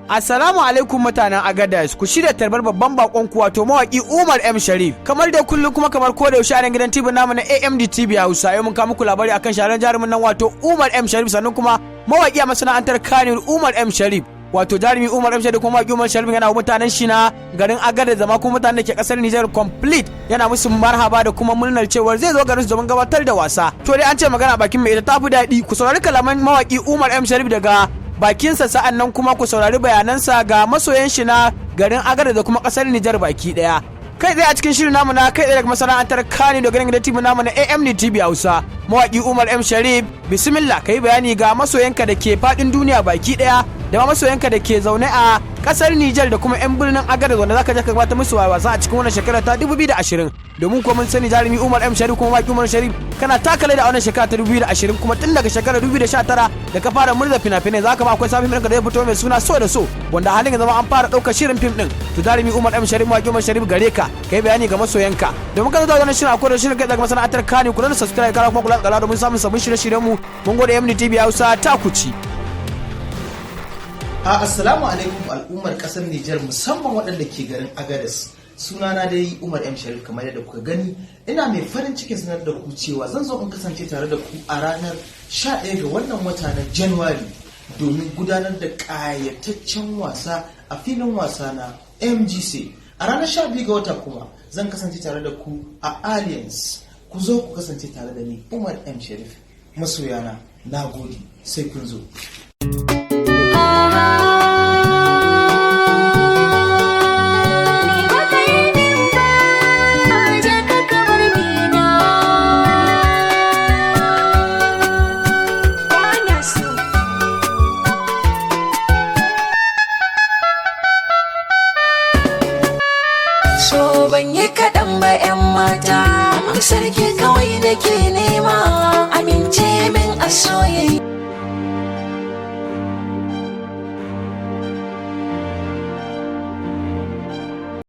Assalamu alaikum mutanen Agadez, ku shirya tarbar babban bakon ku, wato mawaki Umar M Sharif. Kamar dai kullum kuma kamar ko da yaushe a nan gidan TV namu na AMD TV Hausa, yau mun kawo muku labari akan shahararren jarumin nan, wato Umar M Sharif, sannan kuma mawaki a masana'antar Kannywood Umar M Sharif. Wato jarumi Umar M Sharif kuma mawaki Umar Sharif yana mutanen shi na garin Agadez zama kuma mutanen da ke kasar Niger complete, yana musu marhaba da kuma murnar cewar zai zo garin su domin gabatar da wasa. To dai an ce magana bakin mai ita tafi daɗi. Ku saurari kalaman mawaki Umar M Sharif daga bakinsa, sa'an nan kuma ku saurari bayanansa ga masoyan shi na garin Agadez da kuma kasar Nijar baki daya. Kai tsaye a cikin shirin namu na kai tsaye daga masana'antar Kani da garin gidan TV namu na AMD TV Hausa. Mawaki Umar M Sharif, bismillah, kai bayani ga masoyanka da ke fadin duniya baki daya da ma masoyanka da ke zaune a kasar Nijar da kuma 'yan birnin Agadez wanda zaka je ka gabatar musu wasa a cikin wannan shekara ta 2020, domin kuma mun sani jarumi Umar M Sharif kuma mawaki Umar Sharif kana takale da wannan shekara ta 2020, kuma tun daga shekarar 2019 da ka fara murza fina-finai, zaka ma akwai sabon fim da ya fito mai suna So da So, wanda halin yanzu an fara ɗaukar shirin fim din. To jarumi Umar M Sharif, mawaki Umar Sharif, gare ka, kai bayani ga masoyanka domin ka zo da wannan shirin akwai shirin kai daga masana'antar Kani. Ku danna subscribe kana kuma kula da domin samun sabbin shirye-shiryen mu. Mun gode, MDTV Hausa ta kuci. Assalamu alaikum al'ummar kasar Nijar, musamman waɗanda ke garin Agadez. Sunana dai Umar M Sharif kamar yadda kuka gani. Ina mai farin cikin sanar da ku cewa zan zo in kasance tare da ku a ranar 11 ga wannan wata na January domin gudanar da ƙayataccen wasa a filin wasa na MGC. A ranar 12 ga wata kuma zan kasance tare da ku a Alliance. Ku zo ku kasance tare da ni, Umar M Sharif. Masoyana, na gode, sai kun zo. Ni ba ka yi min ba, je ka kamar ni na. Ba na so. So ban yi kaɗan ba 'yan mata, amsar ke kawai nake nema, amince min a soyayya.